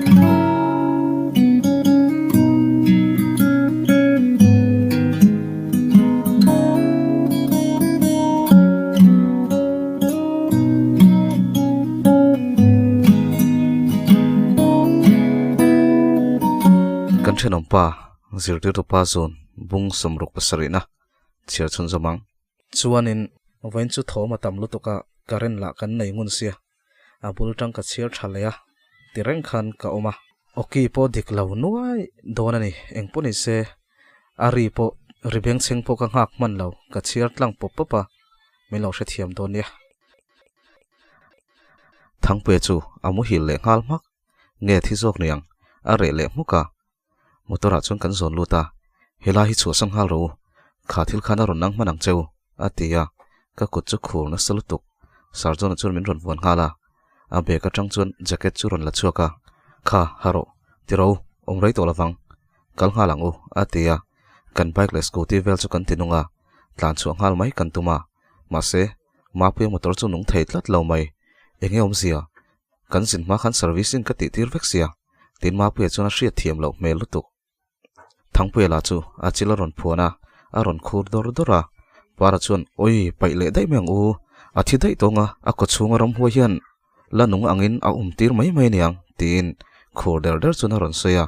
Kan thenawmpa zirtirtupa zawn bung sawmruk pasarihna chhiar chhunzawm ang. Chuanin vawiin chu thawm a tam lutuk a, current lah kan nei ngun sia. A bul tang ka chhiar tha leh a, ti reng khan ka awm a. Awki pawh dik lo nuai dawn a ni, eng pawh ni se a ri pawh ri bengchheng pawh ka nghak hman lo, ka chhiar tlang pawp pawp a, min lo hrethiam dawn nia. Thangpuia chu a muhil leh nghal hmak, nge thi zawk niang, a reh leh hmuk a. Motor ah chuan kan zawn lut a, helai hi chhuahsan nghal rawh u, kha thil khan a rawn nang hman ang che u, a ti a, ka kut chu khur nasa lutuk. Sarjona chuan min rawn vuan nghal a, a bag atang chuan jacket chu rawn la chhuak a, Kha, ha rawh, ti rawh u, awm rei tawh lovang, kal nghal ang u, a ti a, kan bike leh scooty vel chu kan ti nung a, tlan chhuah nghal mai kan tum a, mahse, Mapuia motor chu nung thei tlat lo mai, enge awmzia? Kan zin hma khan servicing ka tih tir vek sia, tin Mapuia chuan a hriat thiam loh hmel lutuk. Thangpuia lah chu a chil a rawn phuan a, a rawn khur dawr dawr a. Para chuan, Awi, paih leh daih mai ang u, a thi daih tawng a, a kawchhunga ramhuai hian la nung angin a um tir mai mai aniang, tiin khur der der chuan a rawn sawi a.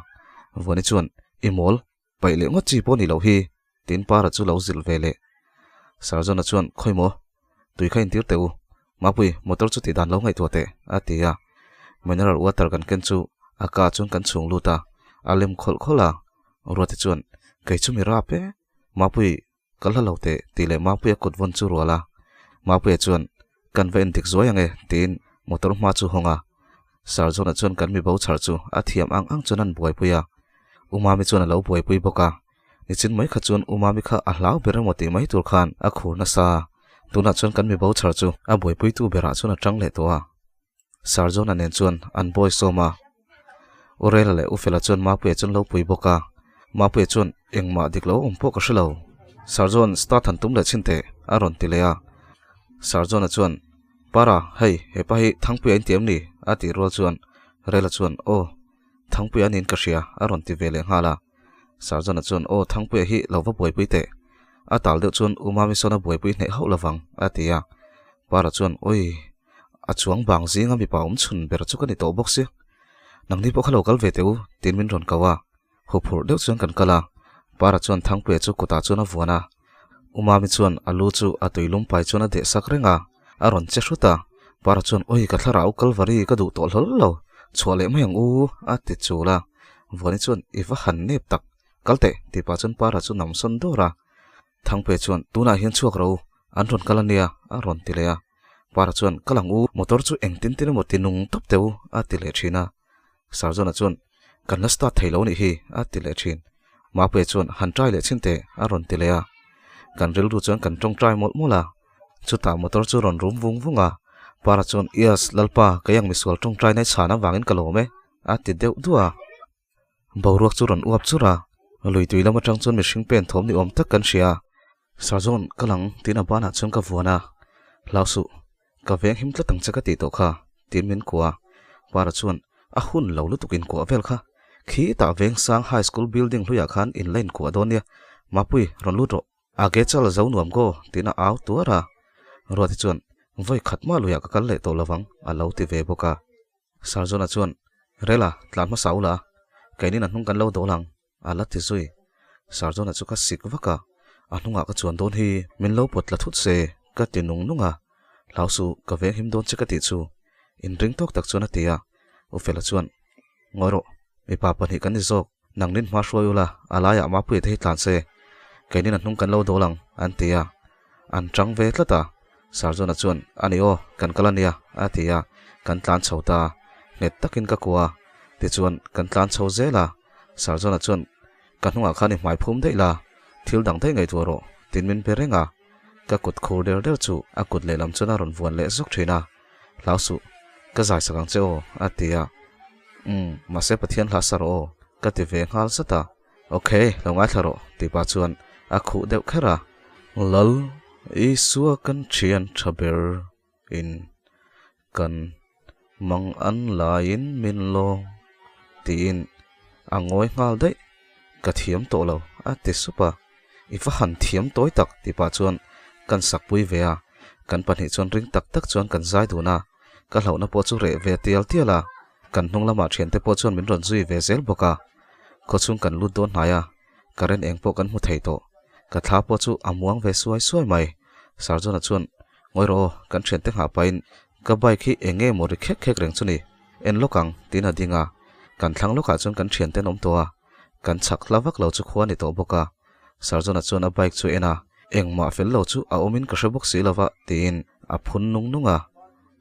Vuani chuan, I mawl, paih leh ngawt chi pawh ni loh hi, tiin Para chu lo zilh ve leh. Sarjona chuan, Khawi maw? Tui kha intir teh u. Mapui, motor chu tihdan lo ngaihtuah teh, a ti a. Mineral water kan ken chu a ka chuan kan chhung lut a, a lem khawlh khawlh a. Ruati chuan, Kei chu mi rap e. Mapui, ka hla lo teh, tih leh Mapuia kut vawn chu rual a. Mapuia chuan, Kan va endik zuai ang e, tiin motor hma chu hawng a. Sarjona chuan kan mi bo chhar chu a thiam ang ang chuan an buaipui a. U Mami chuan a lo buaipui bawk a. Nichin mai kha chuan U Mami kha a hlau ber emaw tih mai tur khan a khur nasa. Tunah chuan kan mi bo chhar chu a buaipuitu berah chuan a tang leh tawh a. Sarjona nen chuan an bawi sawm a. U Rela leh U Fela chuan Mapuia chuan lo pui bawk a. Mapuia chuan engmah dik lo awm pawh ka hre lo. Sarjon start han tum leh chhin teh a rawn ti leh a. Sarjona chuan Para, hei hepa hi Thangpuia in ti em ni? a tih rual chuan Rela chuan Aw, Thangpuia niin ka hria a rawn ti ve leh nghal a. Sarjona chuan Aw, Thangpuia hi lo va buaipui teh. A tal deuh chuan U Mami sawn a buaipui hneh hauh lovang a ti a. Para chuan Awi, A chuang bang zinga mipa awm chhun ber chu ka ni tawh bawk si. Nangni pawh kha lo kal ve teh u, tiin min rawn ko a. Huphurh deuh chuan kan kal a. Para chuan Thangpuia chu kutah chuan a vuan a. U Mami chuan a lu chu a tuilum pai chuan a deh sak reng a. A rawn che hrut a. Para chuan, Awi, ka thlarau Kalvari ka duh tawh hlawl lo. Chhuah leh mai ang u, a ti chul a. Vuani chuan, I va han nep tak. Kal teh, tih pah chuan Para chu nam sawn dawr a. Thangpuia chuan, Tunah hian chhuak ro, an rawn kal a nia, a rawn ti leh a. Para chuan, Kal ang u, motor chu engtin tin emaw ti nung tawp teh u, a ti leh thin a. Sarjona chuan, Kan la start thei lo nih hi, a ti leh thin. Mapuia chuan, Han try leh chhin teh, a rawn ti leh a. Kan rilru chuan kan tawngtai mawlh mawlh a. Chutah motor chu rawn rum vung vung a. Para chuan, Yes, Lalpa, kei ang misual tawngtai nai chhan avangin ka lawm e, a ti deuh duah a. Boruak chu rawn uap chur a, lui tui lam atang chuan mihring pen thawm ni awm tak kan hria. Sarzawn, ka lang, tiin a banah chuan ka vuan a. Hlau suh, ka veng him tlat ang che ka tih tawh kha, tiin min kuah a. Para chuan, A hun lo lutuk inkuah vel kha. Khi tah Vengsang High School building hluiah khan in la inkuah dawn nia. Mapui, rawn lut rawh. A ke chal zo nuam go, tiin a au tuar a. Ruati chuan, Vawi khat mah luiah ka kal leh tawh lovang, a lo ti ve bawk a. Sarjona chuan, Rela, tlan hmasa ula, keinin a hnung kan lo dawl ang, a la ti zui. Sarjona chu ka sik vak a, a hnungah ka chuan dawn hi min lo pawt tla thut se, ka ti nung nung a. Hlau suh, ka veng him dawn che ka tih chu, inring tawk tak chuan a ti a. Ufela chuan, Ngawi rawh, mipa pahnih kan ni zawk, nangnin hma hruai ula, a laiah Mapuia te hi tlan se, keinin a hnung kan lo dawl ang, an ti a. An tang ve tlat a, Sarjona chuan, A ni aw, kan kal a nia, a ti a, kan tlan chho ta. Nghet takin ka kua a, tichuan kan tlan chho zel a. Sarjona chuan, Ka hnungah khan i hmai phum daih la, thil dang daih ngaihtuah rawh, tiin min be reng a. Ka kut khur der der chu a kut lehlam chuan a rawn vuan leh zawk thin a. Hlau suh, ka zai sak ang che aw, a ti a. Umm, mahse Pathian hla sa rawh aw, ka ti ve nghal zat a. Ok, lo ngaithla rawh, tih pah chuan a khuh deuh kher a. Lal Isua kan thian tha ber in kan mang an laiin min lawng Tiin a ngawi nghal daih. Ka thiam tawh lo, a ti sup a. I va han thiam tawi tak, ti pah chuan kan sakpui ve a. Kan pahnih chuan ring tak tak chuan kan zai dun a. Ka hlauhna pawh chu reh ve tial tial a. Kan hnung lamah thiante pawh chuan min rawn zui ve zel bawk a. Khawchhung kan lut dawn hnai a, current eng pawh kan hmu thei tawh. Ka thla pawh chu a muang ve suai suai mai. Sarjona chuan, Ngawi rawh aw, kan thiante nghah pahin ka bike hi eng nge maw ri khek khek reng chu ni? En lawk ang, tiin a ding a. Kan thlang lawkah chuan kan thiante an awm tawh a, kan chhak hla vak lo chu khua a ni tawh bawk a. Sarjona chuan a bike chu en a, Engmah fel lo chu a awmin ka hre bawk si lova, tiin a phun nung nung a.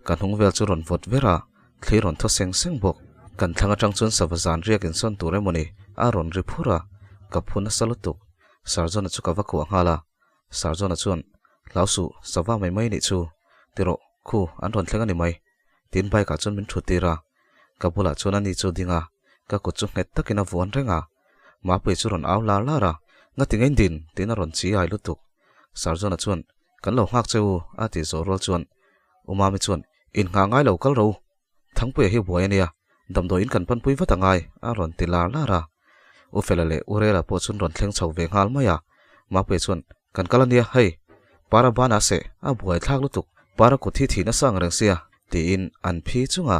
Ka hnung vel chu rawn vawt ver a, thli rawn thaw seng seng bawk. Kan thlang atang chuan sava zan riak insawn tur emawni a rawn ri phur a, ka phu nasa lutuk. Sarjona chu ka va kuah nghal a, Sarjona chuan, Hlau suh, sava mai mai nih chu, ti rawh, khu, an rawn thleng a ni mai, tiin bike ah chuan min thut tir a. Ka bulah chuan ani chu ding a, ka kut chu nghet takin a vuan reng a. Mapui chu rawn au lar lar a, Ngati ngein din? tiin a rawn chi ai lutuk. Sarjona chuan, Kan lo nghak che u, a tih zawh rual chuan Umami chuan, In nghah ngai lo kal ro, Thangpuia hi buai a nia, damdawiin kan panpui vat a ngai, a rawn ti lar lar a. U Fela leh U Rela pawh chuan rawn thleng chho ve nghal mai a. Mapuia chuan, Kan kal a nia, hei, Para ban a seh, a buai thlak lutuk, Para kut hi thihna sang reng sia, tiin an phi chung a.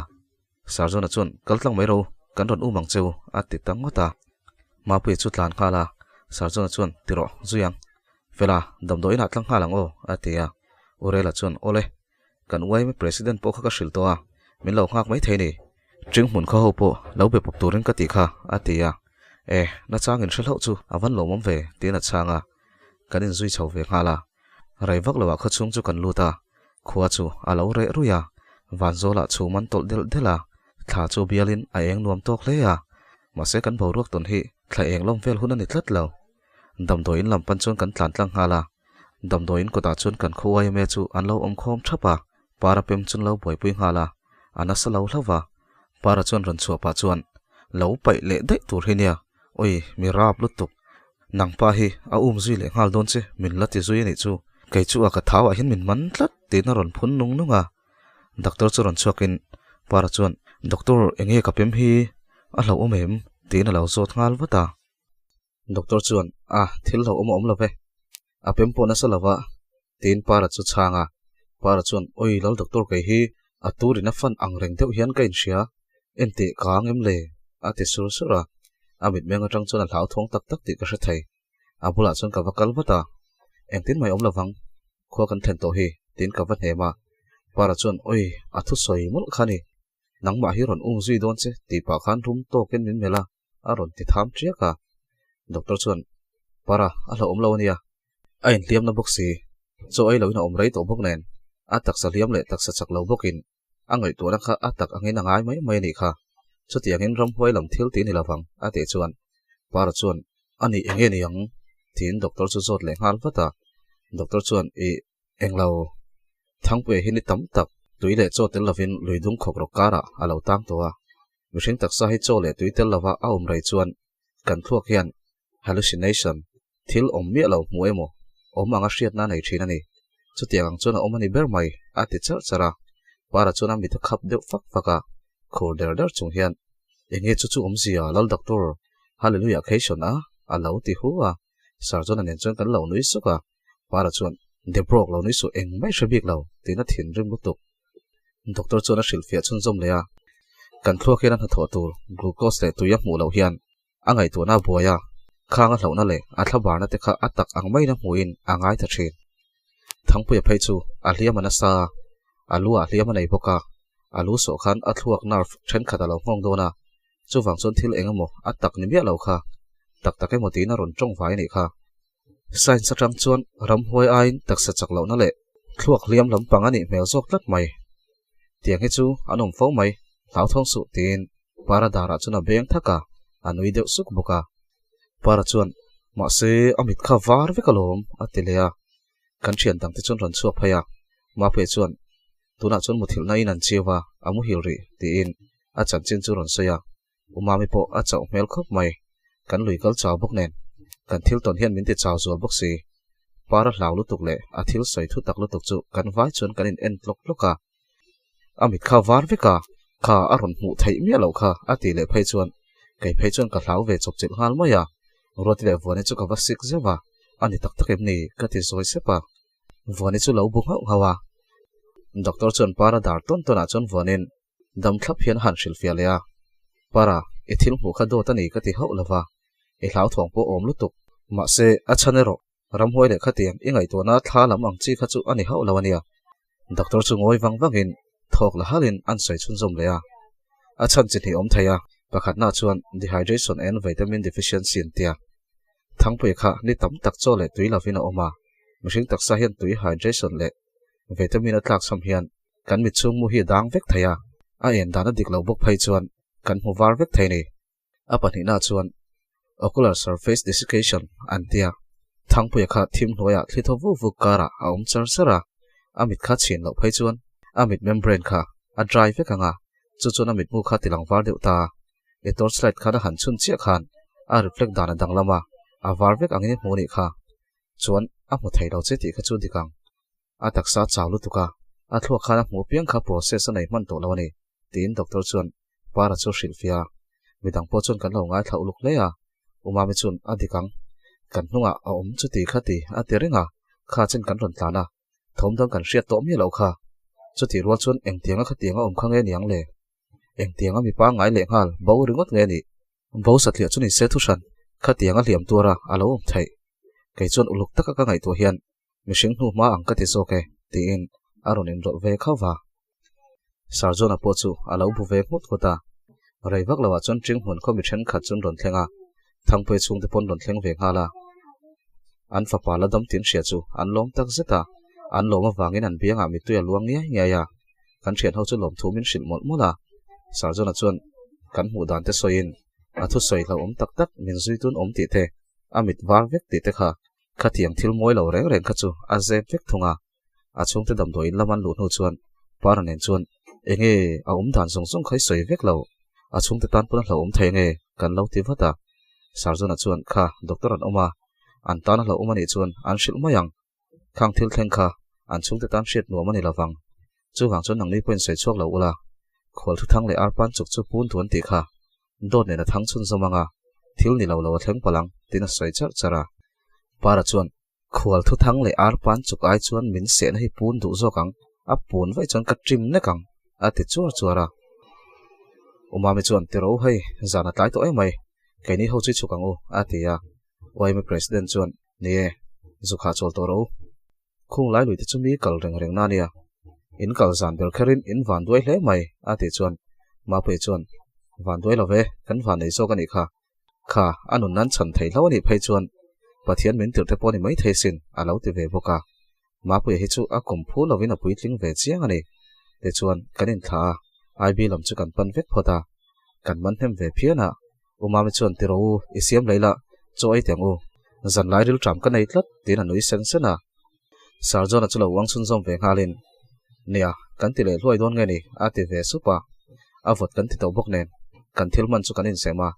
Sarjona chuan, Kal tlang mai ro, kan rawn um ang che u, a ti ta ngawt a. Mapuia chu tlan nghal a, Sarjona chuan, Ti rawh, zui ang. Fela, damdawiin ah tlang nghal ang aw, a ti a. U Rela chuan, Awle, Kan YMA President pawh kha ka hrilh tawh a, min lo nghak mai thei ni. Ṭing hmun khaw ho pawh lo be pawp turin ka tih kha, a ti a. E, nachang in hre hlauh chu a van lawmawm ve, tiin a chhang a. Kan inzui chho ve nghal a. Rei vak loah khaw chhung chu kan lut a, khua chu a lo reh ruih a, vanzawlah chhum an tawlh delh delh a, thla chu bialin a eng nuam tawk hle a. Mahse kan boruak tawn hi thla eng lawm vel hun a ni tlat lo. Damdawiin lam pan chuan kan tlan tlang nghal a, damdawiin kawtah chuan kan khaw yma chu an lo awm khawm thap a, Para pem chuan lo buaipui nghal a, a nasa lo hlauh va. Para chuan rawn chhuah pah chuan, Lo paih leh daih tur hi nia, awi mi rap lutuk, nangpa hi a um zui leh nghal dawn che, min la ti zui a nih chu, kei chu a ka thau ah hian min man tlat tiin a rawn phun nung nung a. Doctor chu rawn chhuakin Para chuan, Doctor enge ka pem hi a hlauhawm em? tiin a lo zawt nghal vat a. Doctor chuan, A, thil hlauh awm a awm lo ve. A pem pawh nasa lo va, tiin Para chu chhang a. Para chuan, Awi lal doctor kei hi a turin a fan ang reng deuh hian ka inhria. Enteh ka ang em le? a ti sur sur a. A mitmeng atang chuan a hlauthawng tak tak tih ka hre thei. A bulah chuan ka va kal vat a. Engtin mai awm lo vang, khua kan thlen tawh hi, tiin ka va hnem a. Para chuan, Awi, a thusawi mawlh kha ni. Nangmah hi rawn um zui dawn che, tih pah khan rum tawkin min melh a. a rawn ti tham ṭiak a. Doctor chuan, Para, a hlauhawm lo a nia. A inhliamna bawk si. Chaw ei loin a awm rei tawh bawk nen, a taksa hliam leh taksa chak lo bawkin a ngaihtuahna kha a tak angin a ngai mai mai a nih kha. Chutiangin ramhuai lam thil ti ni lovang, a tih chuan Para chuan, A nih eng nge ni ang? tiin doctor chu zawt leh nghal vat a. Doctor chuan, Ih, englo. Thangpuia hi ni tam tak tui leh chaw tel lovin lui dung khawk rawk karah a lo tang tawh a. Mihring taksa hi chaw leh tui tel lova a awm rei chuan kan thluak hian hallucination, thil awm miah lo hmu emaw, awm anga hriatna a nei thin a ni. Chutiang ang chuan a awm a ni ber mai, a ti charh charh a. Para chuan a mit a khap deuh fak fak a, khur der der chung hian, Enge chu chu awmzia, Lal Doctor, Hallelujah Kheishon a, a lo ti hu a. Sir John-a nen chuan kan lo nui suk a. Para chuan, Debrawk lo nui suh eng mai hre bik lo, tiin a thinrim lutuk. Doctor chuan a hrilhfiah chhunzawm leh a, Kan thluak hian a hnathawh tur glucose leh tui a hmuh loh hian a ngaihtuahna a buai a, khang a hlauhna leh a thlabarna te kha a tak ang maiin a hmuhin a ngaitha thin. Thangpuia phei chu a hliam a nasa a, a lu ah hliam a nei bawk a, a lu sawh khan a thluak nerve thenkhat a lo nghawng dawn a, chuvang chuan thil eng emaw a tak ni miah lo kha tak tak emaw tiin a rawn tawng vai a nih kha. Science atang chuan ramhuai aiin taksa chak lohna leh thluak hliam lampang a nih hmel zawk tlat mai. Tiang hi chu an awm fo mai, hlauthawng suh tiin Para darah chuan a beng thak a, a nui deuh suk bawk a. Para chuan, Mahse, a mit kha var vek alawm, a ti leh a. Kan thian dangte chuan rawn chhuak phei a, Mapuia chuan, Tunah chuan muthilhna in an chiu a, a muhil rih, tiin a chanchin chu rawn sawi a. U Mami pawh a chauh hmel khawp mai. Kan lui kal chau bawk nen, kan thil tawn hian min ti chau zual bawk si. Par a hlau lutuk leh a thil sawi thu tak lutuk chu kan vai chuan kan in en tlawk tlawk a. A mit kha var vek a, kha a rawn hmuh theih miah loh kha a tih leh phei chuan Kei phei chuan ka hlau ve chawpchilh nghal mai a, Ruati leh Vuani chu ka va sik zeuh a, a ni tak tak em ni? ka ti zawi sep a. Vuani chu lo bu nghauh nghauh a. Doctor chuan Para dar tawn tawnah chuan Vuanin dam thlap hian a han hrilhfiah leh a, Para, i thil hmuh kha dawt a ni ka ti hauh lo va, i hlauthawng pawh awm lutuk. Mahse, a chhan erawh Ramhuai leh khatiang i ngaihtuahna thla lam ang chi kha chu a ni hauh lo a nia. Doctor chu ngawi vang vangin thawk la halin an sawi chhunzawm leh a. A chhan chi hnih awm thei a, pakhatna chuan dehydration and vitamin deficiency an tia. Thangpui kha ni tam tak chaw leh tui lovin a awm a, mihring taksa hian tui hydration leh vitamin a tlakchham hian kan mit chhung mu hi a dang vek thei a, a en dan a dik lo bawk phei chuan kan hmu var vek thei ni. A pahnihna chuan Ocular surface desiccation an tia. Thangpuia kha thim hnuaiah thli thaw vuk vuk karah a awm char char a, a mit kha chhin loh phei chuan a mit membrane kha a dry vek ang a, chu chuan a mitmu kha tilang var deuh ta. I torchlight khan a han chhun chiah khan a reflect dan a danglam a, a var vek angin i hmu nih kha. Chuan a hmu thei lo che tih kha chu dik ang. A taksa chau lutuk a, a thluak khan a hmuh piang kha process a nei hman tawh lo a ni, tiin doctor chuan Para chu hrilhfiah a, midang pawh chuan kan lo ngaithla uluk hle a, U Mami chuan a dik ang, kan hnungah a awm chuti kha ti a ti reng a, kha chen kan rawn tlan a, thawm dang kan hriat tawh miah loh kha. Chutih rual chuan engtianga khatianga awm kha nge niang le? Engtianga mipa ngai leh nghal bo ringawt nge nih? Bo satliah chu ni se thuhran, khatianga hliam tuara a lo awm theih. Kei chuan uluk taka ka ngaihtuah hian mihring hnu hma ang ka ti zawk e, tiin a rawn inrawlh ve khauh va. Sarjona pawh chu a lo bu ve nghut nghut a. Rei vak loah chuan ṭing hmun khaw mi ṭhenkhat chu an rawn thleng a, Thangpuia chhungte pawh an rawn thleng ve nghal a. An fapa la dam tin hria chu an lawm tak zet a, an lawm avangin an biangah mittui a luang ngiai ngiai a. Kan ṭhianho chu lawmthu min hrilh mawlh mawlh a. Sarjona chuan kan hmuh dan te sawiin a thusawi hlauhawm tak tak min zui tun awm tih te, a mit var vek tih te kha Khatiang thil mawi lo reng reng kha chu a zep vek thung a, a chhungte damdawiin lam an luh hnu chuan Para nen chuan enge a awm dan zawng zawng kha i sawi vek lo, a chhungte tan pawn a hlauhawm thei ange kan lo ti vat a. Sarjona chuan kha doctor an awm a, an tan a hlauhawm a nih chuan an hrilh mai ang, khang thil thleng kha an chhungte tan hriat nuam a ni lovang, chuvang chuan nangni pawhin sawi chhuak lo ula, khual thuthang leh arpan chuk chu pun duan tih kha Dawt nen a thang chhunzawm ang a, thil ni lo lo a thleng palh ang, tiin a sawi charh charh a. Para chuan, Khual thuthang leh arpan chuk ai chuan min sehna hi pun duh zawk ang, a pun vaih chuan ka trim nek ang, a ti chuar chuar a. Umami chuan, Ti ro hei, zan a tlai tawh em mai, keini ho chu i chhuk ang u, a ti a. YMA President chuan, Ni e, zuk hahchawl tawh ro. Khung lai lui te chu mi kal reng reng na nia. In kal zan ber kherin in van duai hle mai, a tih chuan Mapuii chuan, Van duai lo ve, kan van nei zawk a nih kha. Kha, a nun nan chhan thei hlo a nih phei chuan Pathian min tirh te pawh a ni mai thei sin, a lo ti ve bawk a. Mapuia hi chu a kum phu lovin a puitling ve chiang a ni. Tichuan, kan inthlah a, IB lam chu kan pan vek phawt a. Kan man hnem ve phian a, U Mami chuan ti rawh u, i siam lei la, chaw ei teh ang u. Zan lai rilṭam ka nei tlat, tiin a nui sen sen a. Sir John-a chu lo uang chhunzawm ve nghalin, Nia, kan ti leh hluai dawn nge ni? a ti ve sup a. A vawt kan ti tawh bawk nen, kan thil hman chu kan insem a.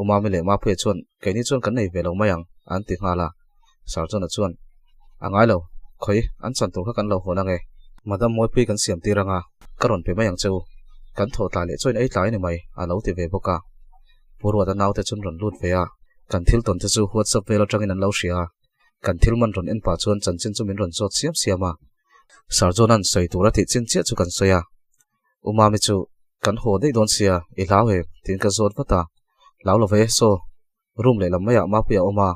U Mami leh Mapuia chuan, Keini chuan kan nei ve lo mai ang, an ti nghal a. Sir John-a chuan, A ngai lo, khawi, an chan tur kha kan lo hawn ang e. Madam Mawipui kan siam tir ang a, ka rawn pe mai ang che u. Kan thaw tlai leh chuan ei tlai a ni mai, a lo ti ve bawk a. Pu Ruata naute chuan rawn lut ve a, kan thil tawn te chu WhatsApp vel atangin an lo hria a. Kan thil man rawn en pah chuan chanchin chu min rawn zawt siam siam a. Sir John-a'n sawi tur a tih chin chiah chu kan sawi a. U Mami chu, Kan haw daih dawn sia, i hlau em? tiin ka zawt vat a. Hlau lo ve, saw. Room lehlam maiah Mapuia a awm a,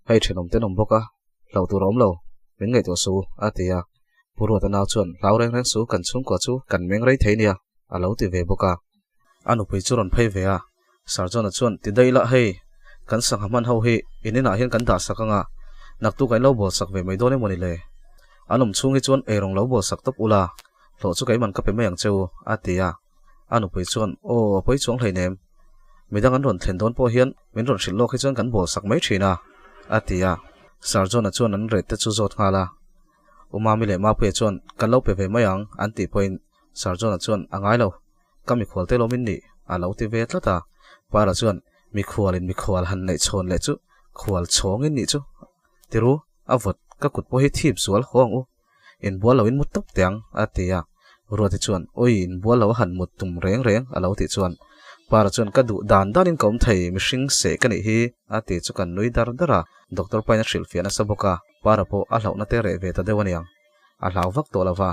hei thenawm ten awm bawk a, hlauh tur a awm lo, min ngaihtuah suh u, a ti a. Pu Ruata nau chuan, Hlau reng reng suh, kan chhungkua chu kan meng rei thei nia, a lo ti ve bawk a. A nupui chu rawn phei ve a, Sir John-a chuan, Ti daih lah hei, kan sangha hman ho hi in inah hian kan dah sak ang a, naktuk a in lo bawl sak ve mai dawn emawni le? An awm chhung hi chuan eirawng lo bawl sak tawp ula, hlawh chu keiman ka pe mai ang che u, a ti a. A nupui chuan, Aw, a pawi chuang hleinem. Midang an rawn thlen dawn pawh hian min rawn hrilh lawk hi chuan kan bawl sak mai thin a, a ti a. Sir John-a chuan an rate te chu zawt nghal a. U Mami leh Mapuia chuan, Kan lo pe ve mai ang, an tih pawhin Sir John-a chuan, A ngai lo, ka mikhual te lawmin nih, a lo ti ve tlat a. Para chuan, Mikhualin mikhual han neih chhawn leh chu khual chhawngin nih chu. Tiru, a vawt, ka kut pawh hi thip zual haw ang u. Inbual lo in mut tawp teh ang, a ti a. Ruati chuan, Awi, inbual lo a han mut tum reng reng, a lo tih chuan. Para chuan ka duh dan danin ka awm thei, mihring seh ka nih hi a ti chu kan nui dar dar a. Doctor pain a hrilhfiah nasa bawk a, Para pawh a hlauhna te reh ve ta deuh aniang. A hlau vak tawh lo va,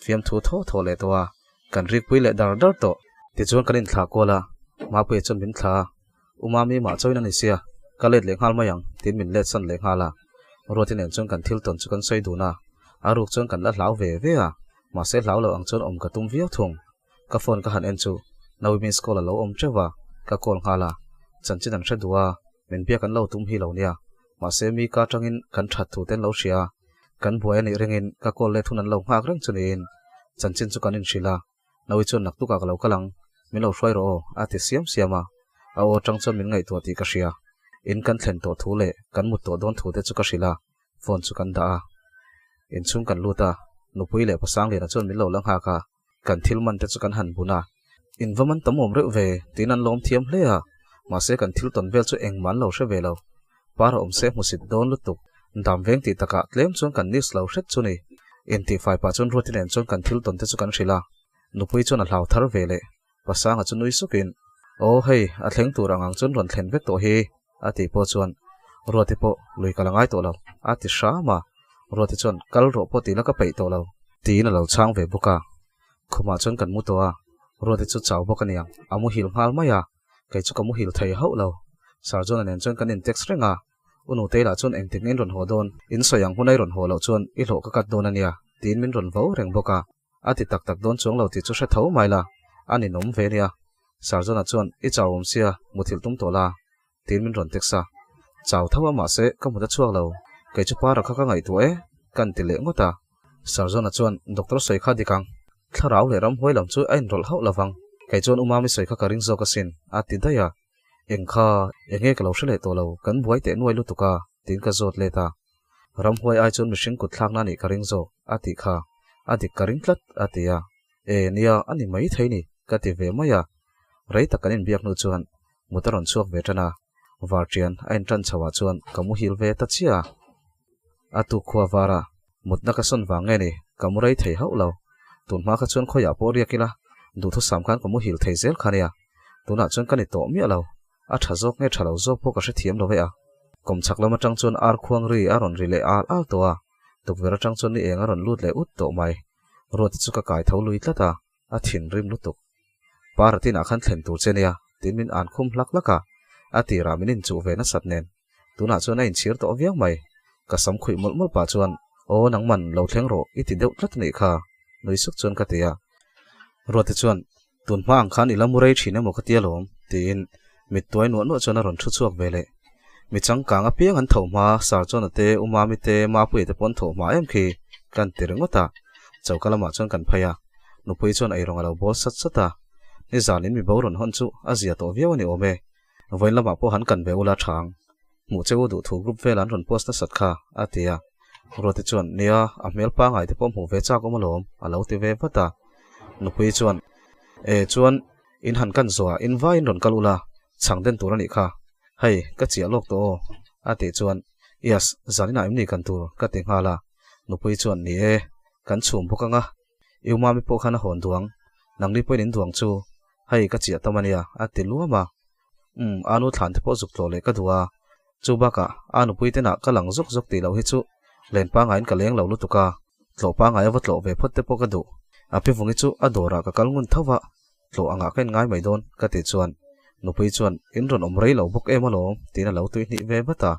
fiamthu thaw thaw leh tawh a, kan rikpui leh dar dar tawh. Tichuan kan inthlah kual a, Mapuia chuan min thla a, U Mami mah chauhin a ni sia, ka let leh nghal mai ang, tiin min let san leh nghal a. Ruati nen chuan kan thil tawn chu kan sawi dun a, a ruk chuan kan la hlau ve ve a, mahse hlau lo ang chuan awm ka tum viau thung. Ka phone ka han en chu Nawi miss call a lo awm teuh a, ka call nghal a, chanchin an hre duh a, min biak an lo tum hi lo nia, mahse mi ka atangin kan that thu te an lo hria a, kan buai a nih ringin ka call let hun an lo nghak reng chu niin chanchin chu kan inhrilh a. Nawi chuan naktukah ka lo kal ang, min lo hruai rawh aw, a ti siam siam a. A aw atang chuan min ngaihtuah tih ka hria. In kan thlen tawh thu leh kan mut tawh dawn thu te chu ka hrilh a, phone chu kan dah a. Inchhung kan lut a, Nupui leh Pasangliana chuan min lo la nghak a, kan thil man te chu kan han bun a. In va man tam awm reuh ve, tiin an lawm thiam hle a, mahse kan thil tawn vel chu engmah an lo hre ve lo. Par a awm se hmusit dawn lutuk. Dam veng tih takah tlem chuan kan news lo hret chu ni. Intihfai pah chuan Ruati nen chuan kan thil tawn te chu kan hrilh a. Nupui chuan a hlau thar ve leh. Pasanga chu nui sukin, Aw hei, a thleng tur ang ang chuan rawn thlen vek tawh hi, a tih pawh chuan Ruati pawh lui ka la ngai tawh lo, a ti hram a. Ruati chuan, Kal rawh pawh tih la ka peih tawh lo. Tiin a lo chhang ve bawk a. Khumah chuan kan mu tawh a, Ruati chu chau bawk a niang, a muhil nghal mai a. Kei chu ka muhil thei hauh lo. Sir John-a nen chuan kan in-text reng a, U Nutei lah chuan engtik nge in rawn haw dawn, in sawi ang huna i rawn haw loh chuan i hlawh ka cut dawn a nia, tiin min rawn vo reng bawk a. A ti tak tak dawn chuang lo tih chu hre tho mai la, a ninawm ve nia. Sir John-a chuan, I chau awm sia, muthilh tum tawh la, tiin min rawn text a. Chau tho a mahse ka mut a chhuak lo, kei chu para kha ka ngaihtuah e, kan ti leh ngawt a. Sarzawna chuan Doctor sawi kha dik ang, thlarau leh ramhuai lam chu a inrawlh hauh lo vang, kei chuan Umami sawi kha ka ring zawk asin, a ti daih a. Eng kha, enge ka lo hre leh tawh lo, kan buai teh nuai lutuk a, tiin ka zawt let a. Ramhuai ai chuan mihring kut thlakna nih ka ring zawk, a tih kha, a dik ka ring tlat, a ti a. E, nia, a ni mai thei ni, ka ti ve mai a. Rei tak kan inbiak hnu chuan mut a rawn chhuak ve tan a, varṭian a inṭan chho ah chuan ka muhil ve ta chiah a. A tuk khua var a, mutna ka sawn vang nge ni, ka mu rei thei hauh lo. Tun hma kha chuan khawiah pawh riak ila, duhthusam khan ka muhil thei zel kha nia. Tunah chuan ka ni tawh miah lo, a tha zawk nge tha lo zawk pawh ka hrethiam lo ve a. Kawmchhak lam atang chuan ar khuang ri a rawn ri leh al al tawh a, tukverh atang chuan ni eng a rawn lut leh ut tawh mai. Ruati chu ka kai tho lui tlat a, a thinrim lutuk. Paratinah khan thlen tur che nia, tiin min an khum hlak hlak a, a tirah min inchuh ve nasat nen. Tunah chuan a inchhir tawh viau mai. Ka sam khuih mawlh mawlh pah chuan, Aw nangman, lo thleng rawh, i ti deuh tlat anih kha, nui suk chuan ka ti a. Ruati chuan, Tun hma ang khan i la mu rei thin emaw ka ti alawm, tiin mit tuai nuah nuah chuan a rawn thu chhuak ve leh. Mi changkang apiang an tho hma, Sarchona te, U Mami te, Mapuia te pawh an tho hma em khi, kan ti ringawt a. Choka lamah chuan kan phei a, Nupui chuan eirawng a lo bawl sat sat a. Nizanin mi bo rawn hawn chu a zia tawh viau a ni awm e. Vawiin lamah pawh han kan ve ula thang. Hmuh che u duh thu group vel an rawn post nasat kha, a ti a. Ruati chuan, Nia, a hmel pangai te pawh hmuh ve chak awm alawm, a lo ti ve vat a. Nupui chuan, E, chuan, in han kan zawh a, in vaiin rawn kal ula, chhang den tur a nih kha. Hei, ka chiah lawk tawh aw, a tih chuan, Yes, zaninah em ni kan tur, ka ti nghal a. Nupui chuan, Ni e, kan chhum bawk ang a. I umami pawh khan a hawn duang, nangni pawhin in duang chu, hei ka chiah tam a nia, a ti luam a. Umm, a nu thlan te pawh zuk tlawh leh ka duh a, chu bakah a nupui tenah ka lang zawk zawk tih loh hi chu len pangaiin ka leng lo lutuk a, tlawh pangai a va tlawh ve phawt te pawh ka duh. A pi vungi chu a dawrah ka kal ngun tho va, tlawh angah ka inngai mai dawn ka tih chuan nupui chuan in rawn awm rei lo bawk em alawm tiin a lo tuihnih ve vat a.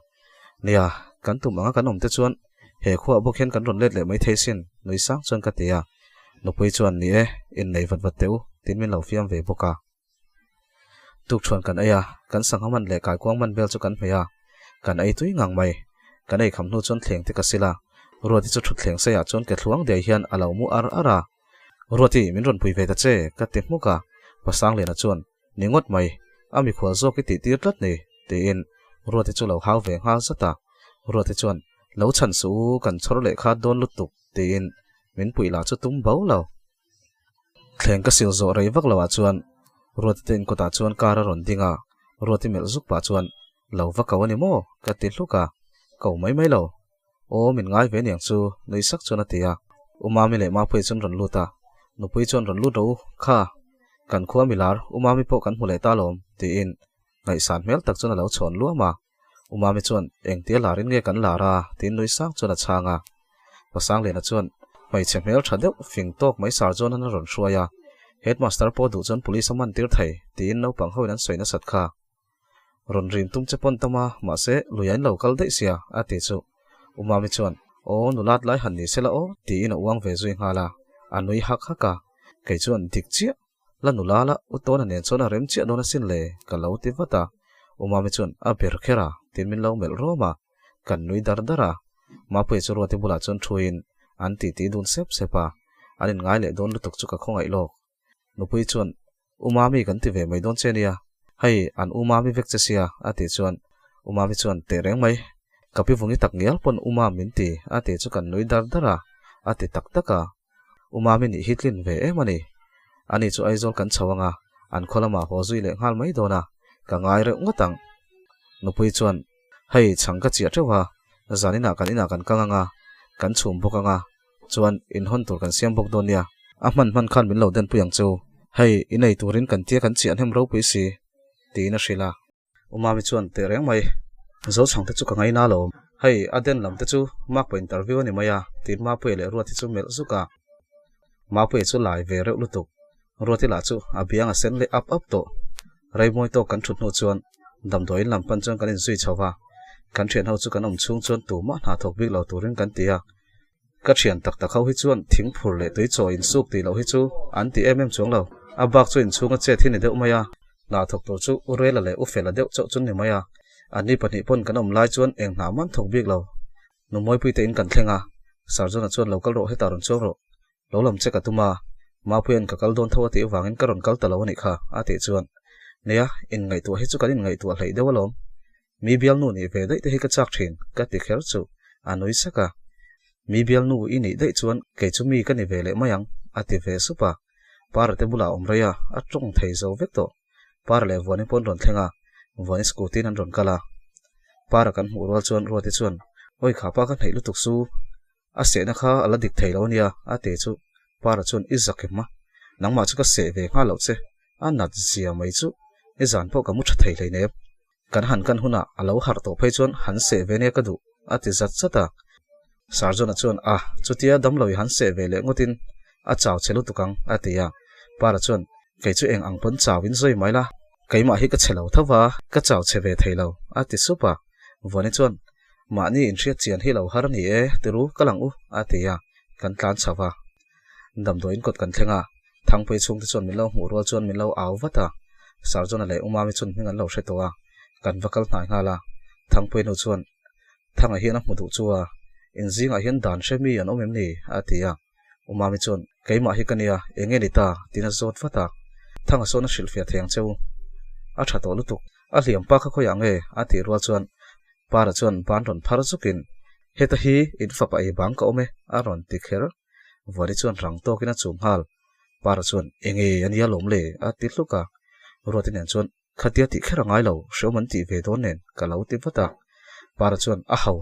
Nia, kan tum anga kan awm te chuan he khuaah bawk hian kan rawn let leh mai thei sin, nui sang chuan ka ti a. Nupui chuan ni e, innei vat vat teh u tiin min lo fiam ve bawk a. Tukṭhuan kan ei a, kan sangha man leh kaikuang man vel chu kan hmeh a, kan ei tui ngang mai. Kan ei kham hnu chuan thleng te ka sil a, Ruati chu ṭhutthleng seiah chuan ke thluang diai hian a lo mu ar ar a. Ruati, min rawn pui ve ta che, ka ti hmuk a. Pasangliana chuan, Ni ngawt mai, a mikhual zawk i tih tir tlat ni, tiin Ruati chu lo hau ve nghal zat a. Ruati chuan, Lo chhan suh u, kan chhawr leh kha dawn lutuk, tiin min puih lah chu tum bo lo. Thleng ka sil zawh rei vak loah chuan Ruati te inkawtah chuan car a rawn ding a, Ruati melh zuk pah chuan, Lo va ko a ni maw? ka ti hluk a, Ko mai mai lo. Aw, min ngai ve aniang chu, nui sak chuan a ti a. U Mami leh Mapuia chuan rawn lut a, Nupui chuan rawn lut ro u, kha. Kan khua milar Umami pawh kan hmu leh ta lawm, tiin ngaihsan hmel tak chuan a lo chhawn luam a. Umami chuan, Engtia larin nge kan lar a? tiin nui sang chuan a chhang a. Pasangliana chuan, Hmeichhe hmel tha deuh fing tawk mai sar chuan an rawn hruai a. Headmaster pawh duh chuan police a man tir thei, tiin naupang hoin an sawi nasat kha. Rawn rim tum che pawn tam a, mahse lui an lo kal daih sia, a ti chu. Umami chuan, Aw, nulat lai han ni sela aw, tiin a uang ve zui nghal a. A nui hak hak a. Kei chuan, Dik chiah, la nula la, u tawna nen chuan a rem chiah dawn asin le, ka lo ti vat a. Umami chuan, A ber kher a, tiin min lo melh rawm a. Kan nui dar dar a. Mapuia chu Ruati bulah chuan thuin an titi dun sep sep a. An inngai leh dawn lutuk chu ka khawngaih lawk. Nupui chuan, U Mami kan ti ve mai dawn che nia, hei an U Mami vek che sia, a tih chuan U Mami chuan, Teh reng mai, ka pi vungi tak ngial pawn U Mam min ti, a tih chu kan nui dar dar a, a ti tak tak a. U Mami nih hi tlin ve em a ni. Ani chu Aizawl kan chho anga, an khaw lamah haw zui leh nghal mai dawn a, ka ngai reuh ngawt ang. Nupui chuan, Hei chhang ka chiah teuh a, zaninah kan inah kan kang anga, kan chhum bawk anga, Chuan inhawn tur kan siam bawk dawn nia. A hman hman khan min lo denpui ang chu. Hei, i nei turin kan tia kan chiah hnem ropui si, tiin a hrilh a. U Mami chuan teh reng mai. Zochhang te chu ka ngaina lo. Hei, a den lam te chu Makpa interview a ni mai a, tiin Mapuia leh Ruati chu melh zuk a. Mapuia chu lai ve reuh lutuk. Ruati lah chu a biang a sen leh ap ap tawh. Reimawi tawk kan thut hnu chuan damdawiin lam pan chuan kan inzui chho va. Kan thianho chu kan awm chhung chuan tumah hna thawk bik lo turin kan ti a. Ka thian tak tak ho hi chuan thing phur leh tui chaw insuk tih loh hi chu an ti em em chuang lo. A bak chu inchhunga chet hi ni deuh mai a. Hna thawk tur chu U Rela leh U Fela deuh chauh chu ni mai a. Anni pahnih pawn kan awm lai chuan eng hna man thawk bik lo. Numawipuite in kan thleng a. Sarjona chuan lo kal rawh hetah rawn chuang rawh. Lo lam che ka tum a, Mapuia'n ka kal dawn tho a tih avangin ka rawn kal ta lo a nih kha, a tih chuan, Nia, inngaihtuah hi chu kan inngaihtuah hleih deuh alawm. Mi bialnu nih ve daih te hi ka chak thin, ka ti kher chu, a nui sak a. Mi bialnu i nih daih chuan kei chu mi ka ni ve leh mai ang, a ti ve sup a. Para te bulah a awm rei a, a tawng thei zo vek tawh. Para leh Vuani pawh an rawn thleng a, Vuani scooty-in an rawn kal a. Para kan hmuh rual chuan Ruati chuan, Awi kha pa ka hnaih lutuk chu, A sehna kha a la dik thei lo ania, a ti chu Para chuan i zak em a, nangmah chu ka seh ve nghal loh che, a nat zia mai chu i zan pawh ka mu tha thei hleinem. Kan han kan hunah a lo harh tawh phei chuan han seh ve nia ka duh, a ti zat zat a. Sarjona chuan a, chutia damlo i han seh ve leh ngawtin a chau che lutuk ang, a ti a. Para chuan kei chu eng ang pawn chau in zawi mai la, keimah hi ka che lo tho va, ka chau che ve thei lo, a ti sup a. Vuani chuan Mahni inhriat chian hi lo har a ni e, tiru ka lang u, a ti a, kan tlan chho va. Damdawiin kawt kan thleng a, Thangpui chhungte chuan min lo hmuh rual chuan min lo au vat a, Sarjona leh Umami chuan hming an lo hre tawh a, kan va kal hnai nghal a. Thangpui nu chuan, Thanga hian a hmu duh chu a, in zingah hian dan hre mi an awm em ni? a ti a. Umami chuan, Keimah hi ka nia, eng nge ni ta? tiin a zawt vat a. Thanga sawn a hrilhfiah thei ang che u. A tha tawh lutuk. A hliam pa kha khawiah nge? a tih rual chuan Para chuan ban rawn phar zukin, Heta hi in fapa ei bang ka awm e, a rawn ti kher. Vuani chuan rang tawkin a chum nghal. Para chuan, Enge a nia lawm le? a ti hluk a. Ruati nen chuan, Khatia tih kher a ngai lo, hreawm an tih ve dawn nen, ka lo ti vat a. Para chuan, A ho,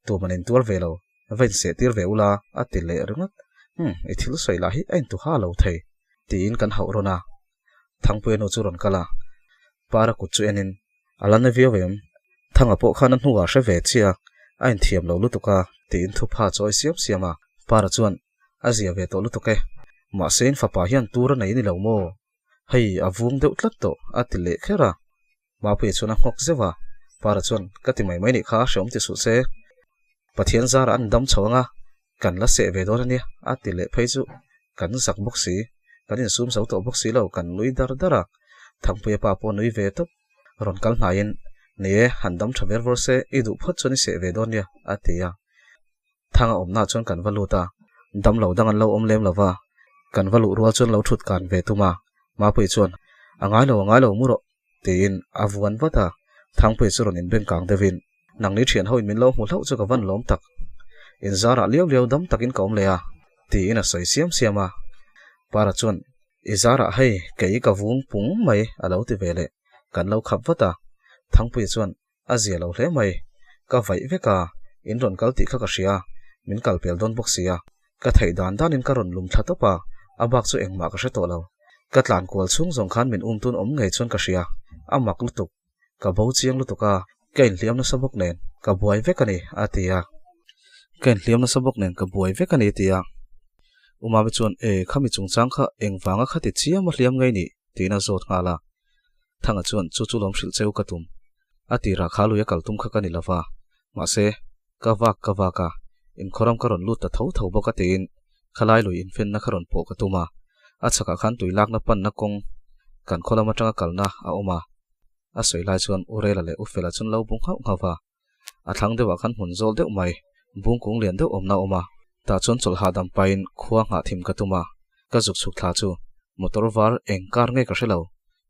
tum an intuar ve lo, va inseh tir ve ula, a ti leh ringawt. Umm, i thil sawi lah hi a intuha lo thei, tiin kan hauh rawn a. Thangpuia nu chu rawn kal a, Para kut chu enin, A la na viau em? Thanga pawh khan a hnuah hre ve chiah a, a inthiam lo lutuk a, tiin thupha chawi siam siam a. Para chuan, A zia ve tawh lutuk e. Mahse in fapa hian tur a nei ni lo maw? Hei, a vung deuh tlat tawh, a ti leh kher a. Mapuia chuan a nghawk zeuh a, Para chuan, Ka ti mai mai nih kha, hreawm ti suh se. Pathian zarah an dam chho anga, kan la seh ve dawn a nia, a ti leh phei chu kan zak bawk si, kan insum zo tawh bawk si lo, kan nui dar dar a. Thangpuia pa pawh nui ve tawp. Rawn kal hnaiin, Ni e, han dam tha ver vawr se, i duh phawt chuan i seh ve dawn nia, a ti a. Thanga awmnaah chuan kan va lut a, dam lo dang an lo awm lem lo va, kan va luh rual chuan lo thut kan ve tum a. Mapuii chuan, A ngai lo, a ngai lo, mu rawh, tiin a vuan vat a. Thangpuii chu rawn inbeng kang deuhin, Nangni thian hoin min lo hmu hlauh chu ka van lawm tak. Inzarah liau liau dam takin ka awm leh a, tiin a sawi siam siam a. Para chuan, I zarah hei, kei ka vung pung mai, a lo ti ve leh. Kan lo khap vat a. Thangpuii chuan, A zia lo hle mai. Ka vaih vek a, in rawn kal tih kha ka hria, min kal pel dawn bawk si a. Ka theih dan danin ka rawn lum thla tawp a, a bak chu engmah ka hre tawh lo. Ka tlan kual chhung zawng khan min um tun awm ngei chuan ka hria, a mak lutuk, ka bo chiang lutuk a, ka inhliam nasa bawk nen ka buai vek a ni, a ti a. Ka inhliam nasa bawk nen ka buai vek a ni, ti a. Umami chuan, E, khami chungchang kha engvanga khati chiam a hliam ngei nih? tiin a zawt nghal a. Thanga chuan, Chu chu lawm hrilh cheu ka tum. A tirah kha lui a kal tum kha ka ni lova, mahse, ka vak ka vak a, inkhawram ka rawn lut ta tho tho bawk a tiin khalai lui infenna kha rawn pawh ka tum a. A chhakah khan tui lakna panna kawng kan khaw lam atanga kalna a awm a. A sawi lai chuan U Rela leh U Fela chuan lo bu nghauh nghauh va. A thlang deuhah khan hmun zawl deuh mai, bungkung lian deuh awmna a awm a. Tah chuan chawlh hahdam pahin khua nghah thim ka tum a, ka zuk chhuk thla chu motor var eng kar nge ka hre lo,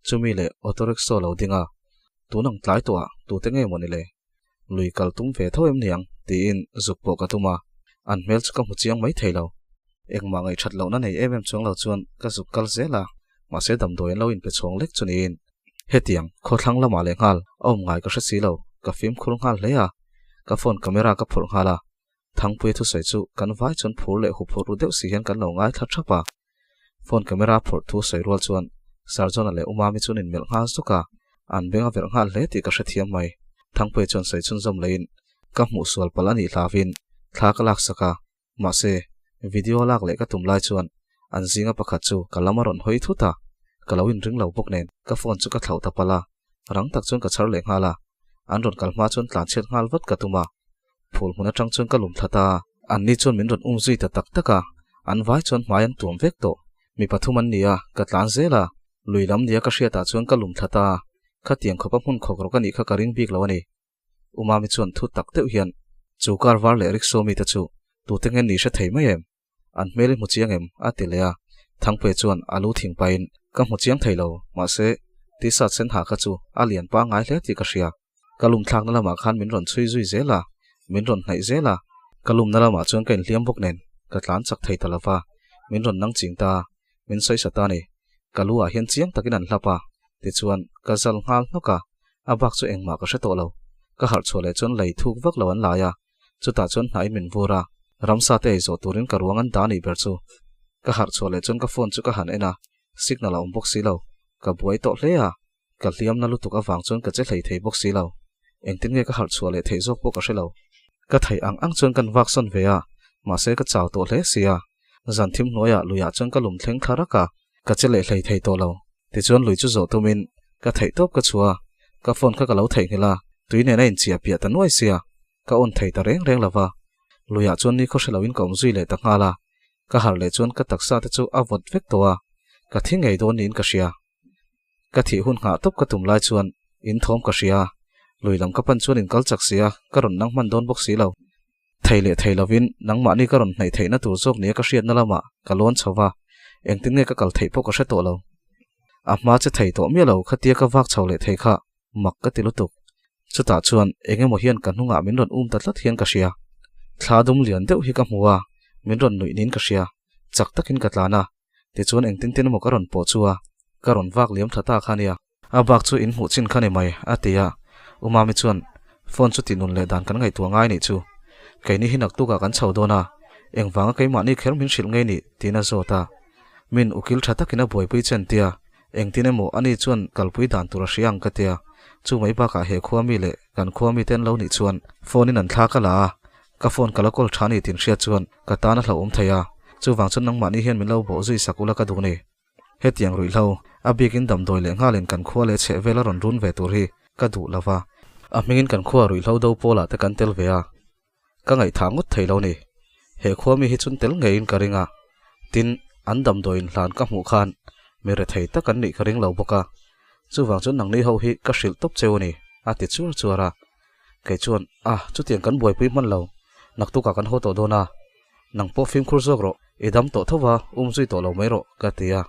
chumi leh auto rickshaw lo ding a, tun ang tlai tawh ah tute nge maw ni le? Lui kal tum ve tho em niang? tiin zuk pawh ka tum a, an hmel chu ka hmu chiang mai thei lo. Engmah ngaihthat lohna nei em em chuang lo chuan ka zuk kal zel a, mahse damdawi an lo inpe chhawng lek chu niin. Hetiang, khawthlang lamah leh nghal a awm ngai ka hre si lo, ka fimkhur nghal hle a, ka phone camera ka phurh nghal a, Thangpuia thusawi chu kan vai chuan phur leh huphurh ru deuh si hian kan lo ngaithla thap a. Phone camera phurh thu sawi rual chuan Sarjona leh Umami chuan inmelh nghal zuk a, an beng a verh nghal hle tih ka hrethiam mai. Thangpuia chuan sawi chhunzawm leiin ka hmuh sual palh a nih hlauhin thla ka laksak a, mahse video lak leh ka tum lai chuan an zinga pakhat chu ka lam a rawn hawi thut a, ka lo inring lo bawk nen ka phone chu ka thlauh ta palh a, rang tak chuan ka chhar leh nghal a, an rawn kal hma chuan tlanchhiat nghal vat ka tum a. Phul hmun atang chuan ka lum thla ta. Anni chuan min rawn um zui ta tak tak a, an vai chuan hmai an tuam vek tawh. Mi pathum an ni a, ka tlan zel a. Lui lam nia ka hriatah chuan ka lum thla ta. Khatiang khawpa hmun khawk rawk a nih kha ka ring bik lo a ni. Umami chuan thu tak deuh hian, Chu car var leh rickshaw mite chu tute nge ni hre thei mai em? An hmel i hmu chiang em? a ti leh a. Thangpuia chuan a lu thing pahin, Ka hmu chiang thei lo, mahse, t-shirt sen ha kha chu a lian pangngai hle tih ka hria. Ka lum thlakna lamah khan min rawn chhui zui zel a, min rawn hnaih zel a. Ka lumna lamah chuan ka inhliam bawk nen, ka tlan chak thei ta lo va, min rawn nang ching ta, min sawi sa ta ni. Ka lu ah hian chiang takin an hlap a, tichuan ka zal nghal hnawk a, a bak chu engmah ka hre tawh lo. Ka harh chhuah leh chuan lei thuk vak lo an lai a, Chutah chuan hnaiin min vur a, ramsa te ei zawh turin ka ruang an dah nih ber chu. Ka harh chhuah leh chuan ka phone chu ka han en a, signal a awm bawk si lo. Ka buai tawh hle a, ka hliamna lutuk avang chuan ka che hlei thei bawk si lo. Engtin nge ka harh chhuah leh theih zawk pawh ka hre lo. Ka theih ang ang chuan kan vak sawn ve a, mahse ka chau tawh hle si a. Zan thim hnuaiah luiah chuan ka lum thleng thla rak a, ka che leh hlei thei tawh lo. Tichuan lui chu zawh tumin ka theih tawp ka chhuah a, ka phone kha ka lo theihnghilh a, tui nen a inchiah piah ta nuai sia, ka on thei ta reng reng lo va. Luiah chuan ni khaw hre loin ka awm zui leh ta nghal a, ka harh leh chuan ka taksa te chu a vawt vek tawh a, ka thi ngei dawn niin ka hria. Ka thih hun nghah tawp ka tum lai chuan in thawm ka hria a, lui lam ka pan chuan in kal chak sia, ka rawn nang hman dawn bawk si lo. Thei leh thei lovin nangmahni ka rawn hnaih theihna tur zawk nia ka hriatna lamah ka lawn chho va, engtin nge ka kal theih pawh ka hre tawh lo. A hma che thei tawh miah lo khatia ka vak chho leh thei kha mak ka ti lutuk. Chutah chuan eng emaw hian ka hnungah min rawn um ta tlat hian ka hria. Thla dum lian deuh hi ka hmu a, min rawn nuih niin ka hria. Chak takin ka tlan a, tichuan engtin tin emaw ka rawn pawh chu a, ka rawn vak liam tha ta kha nia. A bak chu in hmuh chin kha ni mai, a ti a. U Mami chuan, Phone chu tinun leh dan kan ngaihtuah ngai nih chu. Keini hi naktukah kan chho dawn a, engvanga keimahni kher min hrilh ngei nih? tiin a zawt a. Min ukil tha takin a buaipui chen tia, engtin emaw ani chuan kalpui dan tur a hria ang ka tia. Chu mai bakah he khua mi leh kan khua mite an lo nih chuan phone in an thla ka la a, ka phone ka la kawl tha ni tin hriat chuan ka tan a hlauhawm thei a, chuvang chuan nangmahni hian min lo bawh zui sak ula ka duh ni. Hetiang ruihhlo, a bikin damdawi leh nghalin kan khua leh chheh vel a rawn run ve tur hi ka duh lo va. A hmingin kan khua ruihhlo do pawlah te kan tel ve a, ka ngaihthah ngawt thei lo ni. He khua mi hi chun tel ngeiin ka ring a, tin, an damdawiin hlan ka hmuh khan mi rethei tak an nih ka ring lo bawk a. Chuvang chuan nangni ho hi ka hrilh tawp cheu a ni, a ti chuar chuar a. Kei chuan, A, chutiang kan buaipui hman lo, naktukah kan haw tawh dawn a. Nang pawh fimkhur zawk rawh, i dam tawh tho va, um zui tawh lo mai rawh, ka ti a.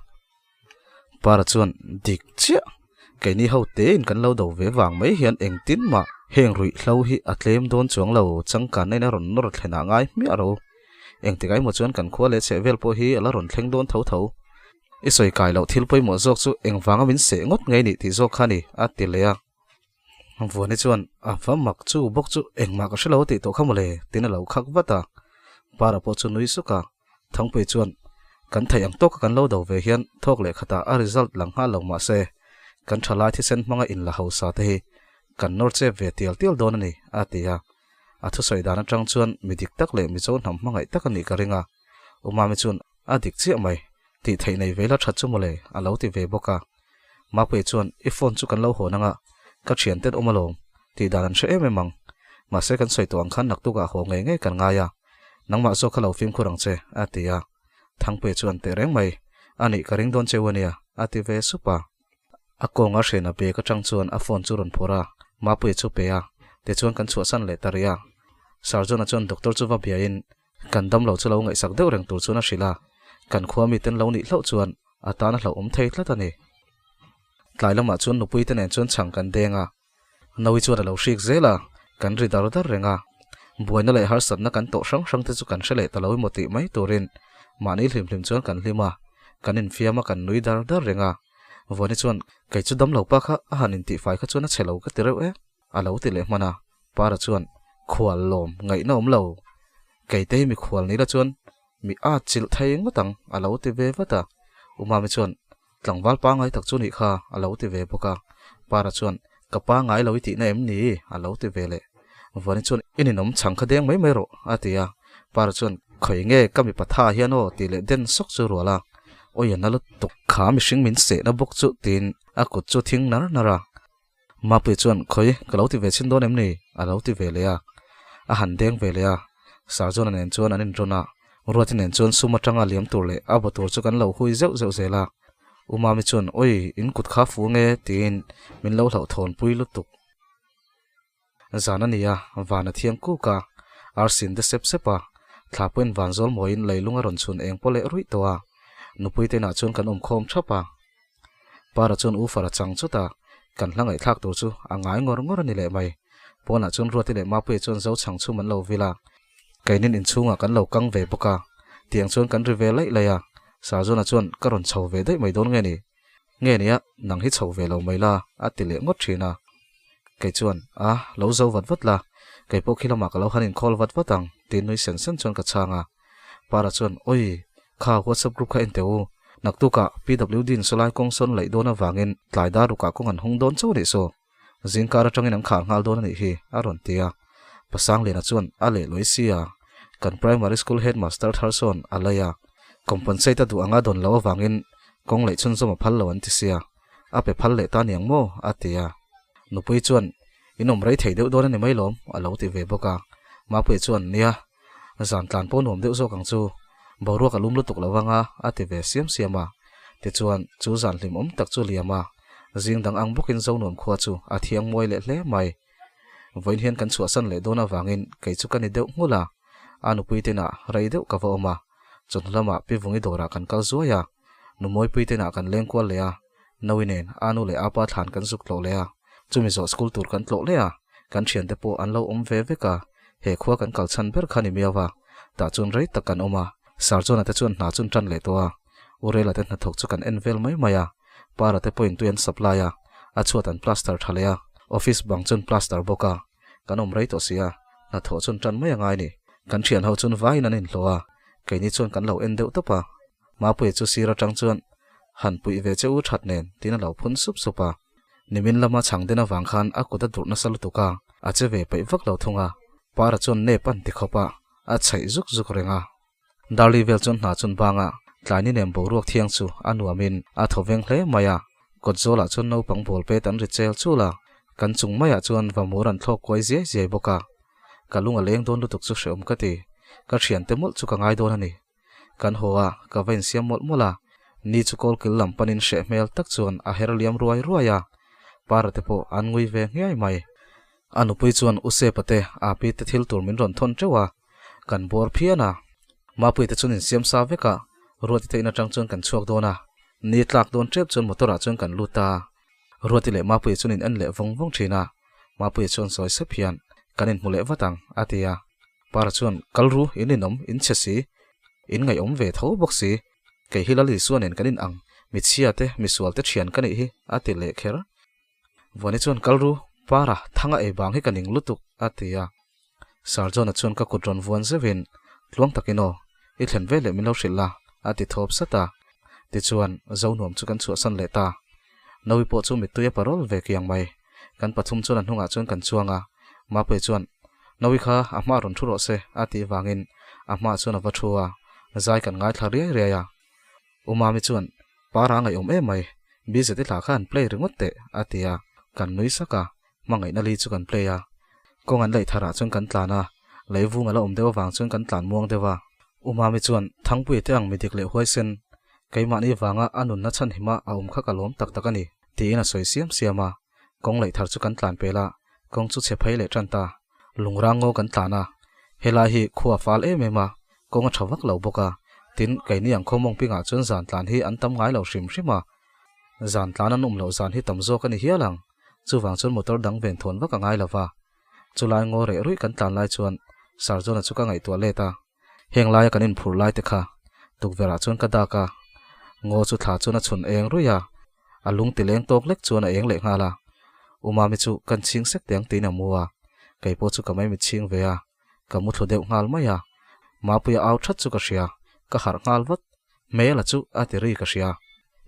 Para chuan, Dik chiah, keini ho tein kan lo do ve vang mai hian engtin mah heng ruihhlo hi a tlem dawn chuang lo, changkanna in a rawn nawr thlen ah ngai hmiah ro. Engtik aimaw chuan kan khua leh chhehvel pawh hi a la rawn thleng dawn tho tho. I sawi kai loh thil pawimawh zawk chu engvanga min seh ngawt ngei nih tih zawk kha ni, a ti leh a. Vuani chuan, A va mak chu bawk chu engmah ka hre lo tih tawh kha mawle, tiin a lo khak vat a. Para pawh chu nui suk a. Thangpui chuan, Kan theih ang tawka kan lo do ve hian thawk leh khatah a result lang nghal lo mah se, kan thalai thisen hmanga inla hausa te hi kan nawr chep ve tial tial dawn a ni, a ti a. A thusawi dan atang chuan mi dik tak leh Mizo hnam hmangaih tak a nih ka ring a. Umami chuan a dik chiah mai, tih theih nei ve la that chu mawle, a lo ti ve bawk a. Mapuia chuan i phone chu kan lo hawn anga, ka thian ten awm alawm, tih dan an hre em em ang. Mahse kan sawi tawh ang khan naktukah haw ngei ngei kan ngai a, nangmah zawk kha lo fimkhur ang che, a ti a. Thangpuia chuan teh reng mai, a nih ka ring dawn cheu a nia, a ti ve sup a. A kawnga hrena bag atang chuan a phone chu rawn phawrh a, Mapuia chu pe a, tichuan kan chhuahsan leh ta rih a. Sarjona chuan doctor chu va biain kan damlo chu lo ngaihsak deuh reng tur chuan a hrilh a, kan khua miten lo nih hlauh chuan a tan a hlauhawm thei tlat a ni. Tlai lamah chuan nupui te nen chuan chhang kan deng a, Naui chuan a lo hrik zel a, kan ri dar dar reng a. Buaina leh harsatna kan tawh hrang hrang te chu kan hre leh ta lo emaw tih mai turin mahni hlim hlim chuan kan hlim a, kan infiam a kan nui dar dar reng a. Vuani chuan, Kei chu damlo pa kha a han intihfai kha chuan a chhe lo ka ti reuh e, a lo ti leh hman a. Para chuan, Khual lawm ngaihna awm lo. Kei te hi mikhual ni la chuan mi at chilh thei ngawt ang, a lo ti ve vat a. Umami chuan, Tlangval pangai tak chu nih kha, a lo ti ve bawk a. Para chuan, Ka pangai lo i tihna em ni? a lo ti ve leh. Vuani chuan, I ninawm chhang kha deng mai mai rawh, a ti a. Para chuan, Khawi nge ka mipa tha hian aw tih leh den sawk chu rual a. Awi a na lutuk kha mihring min sehna bawk chu tiin a kut chu thing nar nar a. Mapui chuan, Khawi, ka lo ti ve chhin dawn em ni? a lo ti ve leh a. A han deng ve leh a. Sarjona nen chuan an inrawn a. Ruati nen chuan sum atanga liam tur leh a baw tur chu kan lo hui zeuh zeuh zel a. U Mami chuan, Awi, in kut kha fu nge? tiin min lo hlauhthawnpui lutuk. Zan a ni a, van a thiang kuk a, arsin de sep sep a, thla pawhin van zawl mawiin leilung a rawn chhun eng pawh leh ruih tawh a. Nupui te inah chuan kan awm khawm thap a. Para chuan u far a chang chut a, kan hla ngaihthlak tur chu a ngai ngawr ngawr a ni leh mai. Pawnah chuan Ruati leh Mapuia chuan zo chhang chhum an lo vil a, keinin inchhungah kan lo kang ve bawk a, tiang chuan kan ri ve laih laih a, Sarjona chuan ka rawn chho ve daih mai dawn nge ni? Nge nia, nang hi chho ve lo mai la, a ti leh ngawt thin a. Kei chuan, A, lo zo vat vat la, kei pawh khi lamah ka lo han inkhâwl vat vat ang, tiin nui sen sen chuan ka chhang a. Para chuan, Awi, kha WhatsApp group kha en teh u, naktukah PWD in sawlai kawng sawn laih dawn avangin tlai dar rukah kawng an hawng dawn chauh a nih saw. Zingkar atangin an khar nghal dawn a nih hi, a rawn ti a. Pasangliana chuan a leh lawi si a, kan primary school headmaster thar sawn a lei a, compensate a duh anga dawn loh avangin kawng laih chhunzawm a phal lo an ti sia, a pe phal leh ta niang maw? a ti a. Nupui chuan, In awm rei thei deuh dawn a ni mai lawm, a lo ti ve bawk a. Mapuia chuan, Nia, zan tlan pawh nuam deuh zawk ang chu, boruak a lum lutuk lo vang a, a ti ve siam siam a. Tichuan, chu zan hlimawm tak chu liam a, zing dang ang bawkin Zonuam khua chu a thiang muai leh hle mai. Vawiin hian kan chhuahsan leh dawn avangin kei chu ka ni deuh nghulh a, a nupui tenah rei deuh ka va awm a, chawhnu lamah Pi Vungi dawrah kan kal zuai a, nu Mawipui tenah kan leng kual leh a, Naui nen a nu leh a pa thlan kan zuk tlawh leh a, chumi zawh school tur kan tlawh leh a, kan thiante pawh an lo awm ve vek a, he khua kan kal chhan ber kha ni miau a, tah chuan rei tak kan awm a, Sir John-a te chuan hna chun tan leh tawh a, U Rela te hnathawk chu kan en vel mai mai a, Para te pawhin tui an supply a, a chhuat an plaster tha leh a, office bang chun plaster bawk a, kan awm rei tawh si a, hnathawh chun tan mai a ngai ni. Kan thian ho chun vaiin an inhlawh a, keini chuan kan lo en deuh tawp a, Mapuia chu sir atang chuan han puih ve che u that nen tiin a lo phun sup sup a. Nimin lama chhang den avang khan a kut a durh nasa lutuk a, a che ve peih vak lo thung a. Para chuan nep an ti khawp a, a chhaih zuk zuk reng a. Darli vel chuan hna chun banga tlaini nen boruak thiang chu a nuamin a thaw veng hle mai a. Kawt zawlah chuan naupang bawl pet an ri chel chul a, kan chung maiah chuan vamur an thlawk kuai ziai ziai bawk a. Ka lung a leng dawn lutuk chu hrehawm ka ti, ka thiante mawlh chu ka ngai dawn a ni. Kan haw a, ka va insiam mawlh mawlh a, ni chu kawlkil lam panin hreh hmel tak chuan a her liam ruai ruai a, para te pawh an ngui ve nghiai mai. A nupui chuan U Sepa te, Api te thil tur min rawn thawn teuh a, kan bawr phian a. Mapui te chuan insiam sa vek a, Ruati te in atang chuan kan chhuak dawn a, ni tlak dawn tep chuan motor ah chuan kan lut a. Ruati leh Mapuia chuan in en leh vawng vawng thin a, Mapuia chuan sawi sep hian, Kan inhmu leh vat ang, a ti a. Para chuan, Kal ru, in inawm, in chhe si, in ngaihawm ve tho bawk si, kei hi Lal Isua nen kan in ang, mi chhia te, mi sual te thian ka nih hi, a ti leh kher. Vuani chuan, Kal ru, Para, thanga ei bang hi ka ning lutuk, a ti a. Sir John-a chuan ka kut rawn vuan zeuhin, Tluang takin aw, i thlen ve leh min lo hrilh la, a ti thawp sat a. Tichuan, Zonuam chu kan chhuahsan leh ta. Nawi pawh chu mittui a parawl ve kiang mai. Kan pathum chuan a hnungah chuan kan chuang a. Mapui chuan, Nawi kha a hma rawn thu rawh se, a tih vangin a hmaah chuan a va thu a. Zai kan ngaithla riai riai a. U Mami chuan, Para a ngaihawm em mai, BZ i hla kha han play ringawt teh, a ti a. Kan nui sak a, hmangaihna li chu kan play a. Kawng an laih tharah chuan kan tlan a, lei vung a la awm deuh avang chuan kan tlan muang deuh a. U Mami chuan, Thangpuia te ang mi dik leh huaisen, keimahni vanga a nunna chhanhima a awm kha ka lawm tak tak a ni, tiin a sawi siam siam a. Kawng laih thar chu kan tlan pel a, kawng chu chhe phei leh tan ta. Lungrang ngaw kan tlan a, helai hi khua fal em em a, kawng a tha vak lo bawk a, tin keini ang khawmawng pingah chuan zan tlan hi an tam ngai lo hrim hrim a, zan tlan an awm loh zan hi tam zawk a ni hial ang, chuvang chuan motor dang ven thawn vak a ngai lo va. Chulai ngaw reh ruih kan tlan lai chuan Sarjona chu ka ngaihtuah let a, heng laia kan inphur lai te kha tukverh ah chuan ka dak a, ngaw chu thla chuan a chhun eng ruih a, a lung ti leng tawk lek chuan a eng leh nghal a, U Mami chu kan chhing sek teng tiin a mu a, kei pawh chu ka mai mit chhing ve a, ka mu thlu deuh nghal mai a, Mapuia au that chu ka hria, ka harh nghal vat, Hmela chu a ti ri ka hria,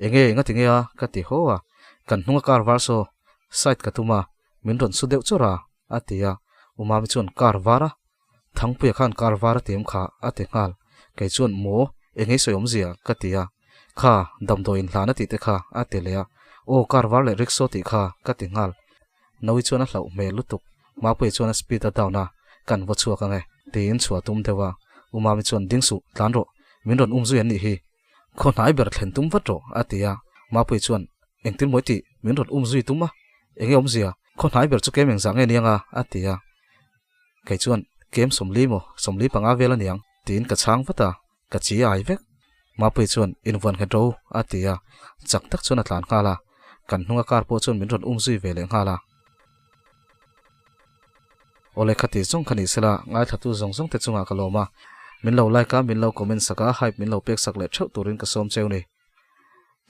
enge enga ti nge a ka ti haw a, kan hnung a kar var saw, side ka tum a, min rawn su deuh chawrh a, a ti a, U Mami chuan kar var a, Thangpuia khan kar var a ti em kha a ti nghal. Kei chuan maw eng ei sawi awmzia ka ti a. Kha damdawi inhlan a tih te kha a ti leh a. Aw kar var leh rickshaw tih kha ka ti nghal. Nawi chuan a hlauh hmel lutuk. Mapuia chuan a speed a down a, kan va chhuak ange. Tiin chhuah tum deuh a. U Mami chuan ding suh, tlan rawh. Min rawn um zui an nih hi. Khaw hnai ber thlen tum vat rawh a ti a. Mapuia chuan engtin mawi tih min rawn um zui tum a. Enge awmzia? Khaw hnai ber chu kem engzah nge niang a? a ti a. Kei chuan, Kem 40 maw, 45 vel a niang, tiin ka chhang vat a, ka chi ai vek. Mapuii chuan, Invuan nghet ro, a ti a, chak tak chuan a tlan nghal a, kan hnunga car pawh chuan min rawn um zui ve leh nghal a. Awle khati zawng kha ni sela, ngaithlatu zawng zawng te chungah ka lawm a, min lo like a, min lo comment sak a, hype min lo pek sak leh theuh turin ka sawm cheu ni.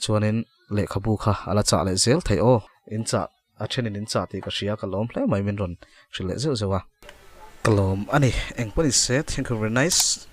Chuanin lehkhabu kha a la chah leh zel theih aw. In chah A thenin in chah tih ka hria, ka lawm hle mai min rawn hrilh leh zeuh zeuh a. Ka lawm a ni, engpawh ni se, thank you very nice.